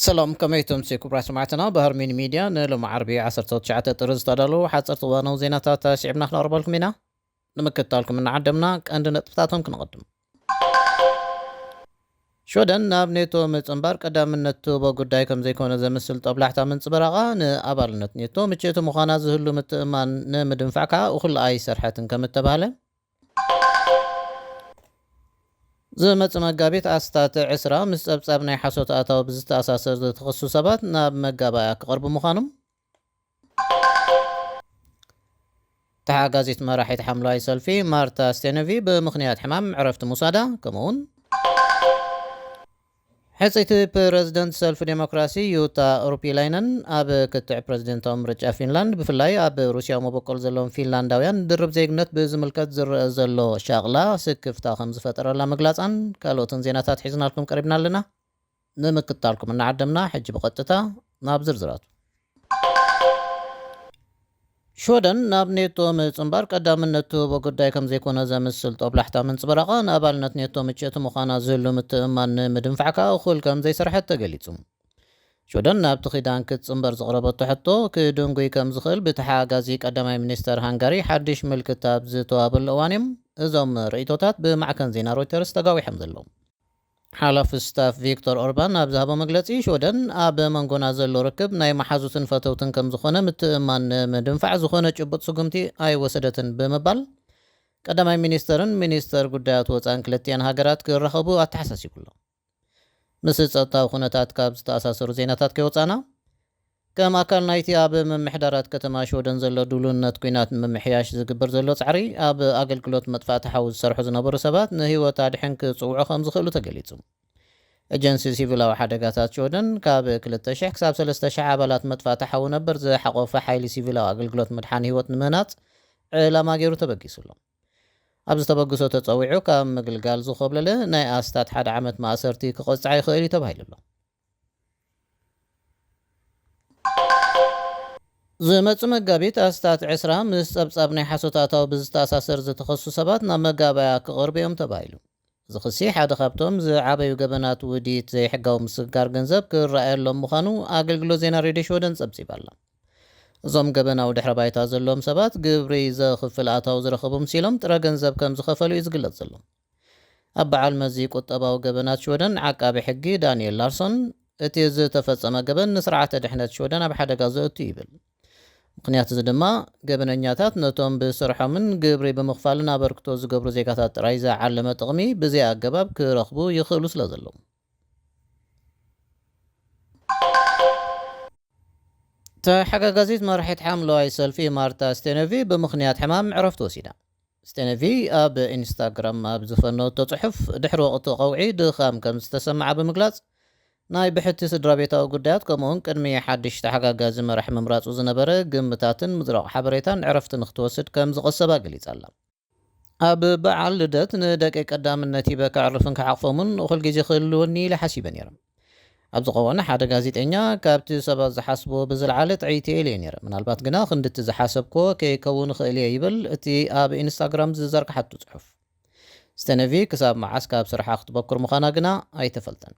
ሰላም፣ ከመይ ትምሲ ክቡራት ሰማዕትና? ባህር ሚኒ ሚድያ ንሎሚ ዓርቢ ዓሰርተ ትሽዓተ ጥሪ ዝተዳለዉ ሓፀርቲ እዋናዊ ዜናታት ኣስዒብና ክነቕርበልኩም ኢና። ንምክትታልኩም እናዓደምና ቀንዲ ነጥብታቶም ክነቐድም። ሽወደን ናብ ኔቶ ምጽንባር ቀዳምነት ትህቦ ጉዳይ ከም ዘይኮነ ዘምስል ጦብላሕታ ምንጽብራቓ፣ ንኣባልነት ኔቶ ምችእቲ ምዃና ዝህሉ ምትእምማን ንምድንፋዕ ከኣ እኹል ኣይሰርሐትን ከም እተባህለ፣ ዝመጽእ መጋቢት ኣስታት ዕስራ ምስ ጸብጻብ ናይ ሓሶት ኣታዊ ብዝተኣሳሰር ዝተኸሱ ሰባት ናብ መጋባእያ ክቐርቡ ምዃኖም፣ ተሓጋዚት መራሒት ሓምለዋይ ሰልፊ ማርታ ስቴነቪ ብምኽንያት ሕማም ዕረፍቲ ምውሳዳ፣ ከምኡውን ሕጽይቲ ፕረዚደንት ሰልፊ ዴሞክራሲ ዩታ ኡርፒላይነን ኣብ ክትዕ ፕረዚደንታዊ ምርጫ ፊንላንድ፣ ብፍላይ ኣብ ሩስያዊ መበቆል ዘለዎም ፊንላንዳውያን ድርብ ዜግነት ብዝምልከት ዝረአ ዘሎ ሻቕላ ስክፍታ ከም ዝፈጠረላ ምግላጻን ካልኦትን ዜናታት ሒዝናልኩም ቀሪብና ኣለና። ንምክትታልኩም እናዓደምና፣ ሕጂ ብቐጥታ ናብ ዝርዝራቱ። ሽወደን ናብ ኔቶ ምጽንባር ቀዳምነት ትህቦ ጉዳይ ከም ዘይኮነ ዘምስል ጦብላሕታ ምንጽብራቓ፣ ንኣባልነት ኔቶ ምችእቲ ምዃና ዝህሉ ምትእምማን ንምድንፋዕ ከኣ እኹል ከም ዘይሰርሐት ተገሊጹ። ሽወደን ናብቲ ኪዳን ክትጽንበር ዝቕረበቶ ሕቶ ክድንጉይ ከም ዝኽእል ብተሓጋዚ ቀዳማይ ሚኒስተር ሃንጋሪ ሓድሽ ምልክት ኣብ ዝተዋበሉ እዋን እዮም እዞም ርእይቶታት ብማዕከን ዜና ሮይተርስ ተጋዊሖም ዘለዉ። ሓላፊ ስታፍ ቪክቶር ኦርባን ኣብ ዝሃቦ መግለጺ፣ ሽወደን ኣብ መንጎና ዘሎ ርክብ ናይ መሓዙትን ፈተውትን ከም ዝኾነ ምትእምማን ንምድንፋዕ ዝኾነ ጭቡጥ ስጉምቲ ኣይወሰደትን ብምባል፣ ቀዳማይ ሚኒስተርን ሚኒስተር ጉዳያት ወጻእን ክልቲኣን ሃገራት ክራኸቡ ኣተሓሳሲቡ ኣሎ። ምስ ጸጥታዊ ኩነታት ካብ ዝተኣሳሰሩ ዜናታት ከይወጻና፣ ከም ኣካል ናይቲ ኣብ ምምሕዳራት ከተማ ሽወደን ዘሎ ድሉነት ኲናት ንምምሕያሽ ዝግበር ዘሎ ጻዕሪ፣ ኣብ ኣገልግሎት መጥፋእቲ ሓዊ ዝሰርሑ ዝነበሩ ሰባት ንህይወት ኣድሕን ክጽውዑ ከም ዝኽእሉ ተገሊጹ። ኤጀንሲ ሲቪላዊ ሓደጋታት ሽወደን ካብ ክልተ ሽሕ ክሳብ ሰለስተ ሽሕ ኣባላት መጥፋእቲ ሓዊ ነበር ዝሓቖፈ ሓይሊ ሲቪላዊ ኣገልግሎት ምድሓን ህይወት ንምህናጽ ዕላማ ገይሩ ተበጊሱ ኣሎ። ኣብ ዝተበግሶ ተጸዊዑ ካብ ምግልጋል ዝኾብለለ ናይ ኣስታት ሓደ ዓመት ማእሰርቲ ክቐጻዕ ይኽእል እዩ ተባሂሉ ኣሎ። ዝመጽእ መጋቢት ኣስታት ዕስራ ምስ ጸብጻብ ናይ ሓሶት ኣታዊ ብዝተኣሳሰር ዝተኸሱ ሰባት ናብ መጋባያ ክቐርቡ እዮም ተባሂሉ። እዚ ክሲ ሓደ ካብቶም ዝዓበዩ ገበናት ውዲት ዘይሕጋዊ ምስግጋር ገንዘብ ክረኣየሎም ምዃኑ ኣገልግሎት ዜና ሬድዮ ሽወደን ጸብጺባ ኣላ። እዞም ገበናዊ ድሕረ ባይታ ዘለዎም ሰባት ግብሪ ዘኽፍል ኣታዊ ዝረኸቡ ምስ ኢሎም ጥረ ገንዘብ ከም ዝኸፈሉ እዩ ዝግለጽ ዘሎ። ኣብ በዓል መዚ ቁጠባዊ ገበናት ሽወደን ዓቃቢ ሕጊ ዳንኤል ላርሶን፣ እቲ ዝተፈጸመ ገበን ንስርዓተ ድሕነት ሽወደን ኣብ ሓደጋ ዘእቱ ይብል። ምኽንያት እዚ ድማ ገበነኛታት ነቶም ብስርሖምን ግብሪ ብምኽፋልን ኣበርክቶ ዝገብሩ ዜጋታት ጥራይ ዝዓለመ ጥቕሚ ብዘይ ኣገባብ ክረኽቡ ይኽእሉ ስለ ዘለዉ። ተሓጋጋዚት መራሒት ሓምለዋይ ሰልፊ ማርታ ስቴነቪ ብምኽንያት ሕማም ዕረፍቲ ወሲዳ። ስቴነቪ ኣብ ኢንስታግራም ኣብ ዝፈነወቶ ጽሑፍ፣ ድሕሪ ወቕቲ ቀውዒ ድኻም ከም ዝተሰምዓ ብምግላጽ፣ ናይ ብሕቲ ስድራ ቤታዊ ጉዳያት ከምኡውን ቅድሚ ሓድሽ ተሓጋጋዚ መራሒ ምምራጹ ዝነበረ ግምታትን ምዝራቕ ሓበሬታን ዕረፍቲ ንክትወስድ ከም ዝቐሰባ ገሊጻ ኣላ። ኣብ በዓል ልደት ንደቂ ቀዳምነት ሂበ ከዕርፍን ክሓቕፎምን እኹል ግዜ ክህልወኒ ኢለ ሓሲበ ነይረ። ኣብ ዝቐወነ ሓደ ጋዜጠኛ፣ ካብቲ ሰባት ዝሓስብዎ ብዝለዓለ ጥዕይቲ እየ ኢለ ነይረ። ምናልባት ግና ክንድቲ ዝሓሰብክዎ ከይከውን ይኽእል እየ ይብል እቲ ኣብ ኢንስታግራም ዝዘርግሓቱ ጽሑፍ። ስቴነቪ ክሳብ መዓስ ካብ ስርሓ ክትበኩር ምዃና ግና ኣይተፈልጠን።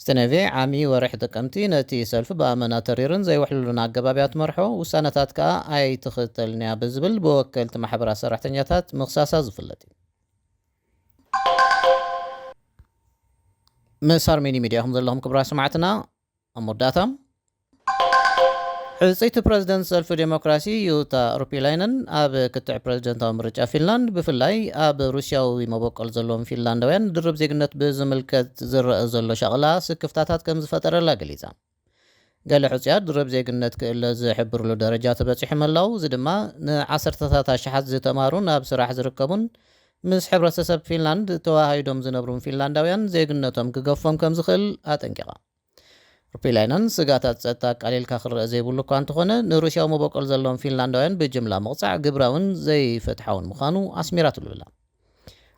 ስቴነቪ ዓሚ ወርሒ ጥቅምቲ ነቲ ሰልፊ ብኣመና ተሪርን ዘይውሕሉልን ኣገባብ እያ ትመርሖ፣ ውሳነታት ከኣ ኣይትኽተልን እያ ብዝብል ብወከልቲ ማሕበራት ሰራሕተኛታት ምኽሳሳ ዝፍለጥ እዩ። ምስ ሃርሜኒ ሚድያ ኢኹም ዘለኹም ክቡራት ሰማዕትና። ኣብ መወዳእታ፣ ሕጽይቲ ፕረዚደንት ሰልፊ ዴሞክራሲ ዩታ ኡርፒላይነን ኣብ ክትዕ ፕረዚደንታዊ ምርጫ ፊንላንድ፣ ብፍላይ ኣብ ሩስያዊ መበቆል ዘለዎም ፊንላንዳውያን ድርብ ዜግነት ብዝምልከት ዝረአ ዘሎ ሻቕላ ስክፍታታት ከም ዝፈጠረላ ገሊጻ። ገለ ሕጹያት ድርብ ዜግነት ክእለ ዝሕብርሉ ደረጃ ተበጺሑ ምህላዉ፣ እዚ ድማ ንዓሰርተታት ኣሽሓት ዝተማሩን ኣብ ስራሕ ዝርከቡን ምስ ሕብረተሰብ ፊንላንድ ተዋሃሂዶም ዝነብሩን ፊንላንዳውያን ዜግነቶም ክገፎም ከም ዝኽእል ኣጠንቂቓ። ኡርፒላይነን ስጋታት ጸጥታ ኣቃሊልካ ክረአ ዘይብሉ እኳ እንተኾነ፣ ንሩስያዊ መበቆል ዘለዎም ፊንላንዳውያን ብጅምላ ምቕጻዕ ግብራውን ዘይፍትሓውን ምዃኑ ኣስሚራትሉ ኣላ።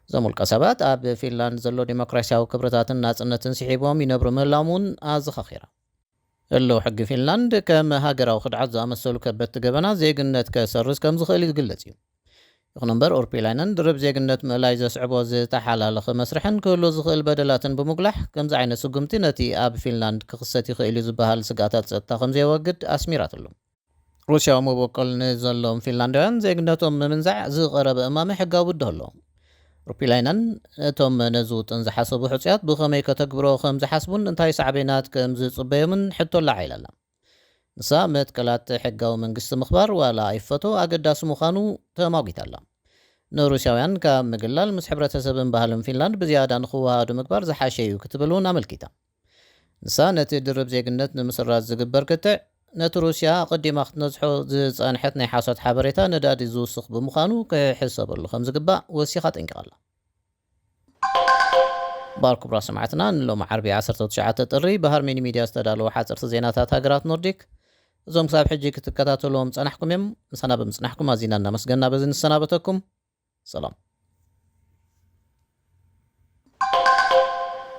እዞም ውልቀ ሰባት ኣብ ፊንላንድ ዘሎ ዲሞክራስያዊ ክብርታትን ናጽነትን ስሒቦም ይነብሩ ምህላዎም እውን ኣዘኻኺራ። ህልው ሕጊ ፊንላንድ ከም ሃገራዊ ክድዓት ዝኣመሰሉ ከበድቲ ገበናት ዜግነት ከሰርዝ ከም ዝኽእል ዝግለጽ እዩ። ይኹን እምበር፣ ኡርፒላይነን ድርብ ዜግነት ምእላይ ዘስዕቦ ዝተሓላለኸ መስርሕን ክህሉ ዝኽእል በደላትን ብምጉላሕ፣ ከምዚ ዓይነት ስጉምቲ ነቲ ኣብ ፊንላንድ ክኽሰት ይኽእል እዩ ዝበሃል ስግኣታት ጸጥታ ከም ዘየወግድ ኣስሚራትሉ። ሩስያዊ መበቆል ንዘለዎም ፊንላንዳውያን ዜግነቶም ንምንዛዕ ዝቐረበ እማመ ሕጋዊ ብድሆ ኣሎ። ኡርፒላይነን፣ እቶም ነዚ ውጥን ዝሓሰቡ ሕጹያት ብኸመይ ከተግብሮ ከም ዝሓስቡን እንታይ ሳዕቤናት ከም ዝጽበዮምን ሕቶ ኣላዓዒላ ኣላ። ንሳ መትከላት ሕጋዊ መንግስቲ ምኽባር ዋላ ኣይፈቶ ኣገዳሲ ምዃኑ ተማጒታ ኣላ። ንሩስያውያን ካብ ምግላል ምስ ሕብረተሰብን ባህልን ፊንላንድ ብዝያዳ ንኽወሃዱ ምግባር ዝሓሸ እዩ ክትብል እውን ኣመልኪታ። ንሳ ነቲ ድርብ ዜግነት ንምስራዝ ዝግበር ክትዕ ነቲ ሩስያ ኣቐዲማ ክትነዝሖ ዝጸንሐት ናይ ሓሶት ሓበሬታ ነዳዲ ዝውስኽ ብምዃኑ ክሕሰበሉ ከም ዝግባእ ወሲኻ ኣጠንቂቓ ኣላ። ባር ክቡራት ሰማዕትና፣ ንሎሚ ዓርቢ ዓሰርተ ትሽዓተ ጥሪ ብሃርሜኒ ሚድያ ዝተዳለወ ሓፀርቲ ዜናታት ሃገራት ኖርዲክ እዞም ክሳብ ሕጂ ክትከታተልዎም ጸናሕኩም እዮም። ምሳና ብምጽናሕኩም ኣዚና እናመስገና በዚ ንሰናበተኩም። ሰላም።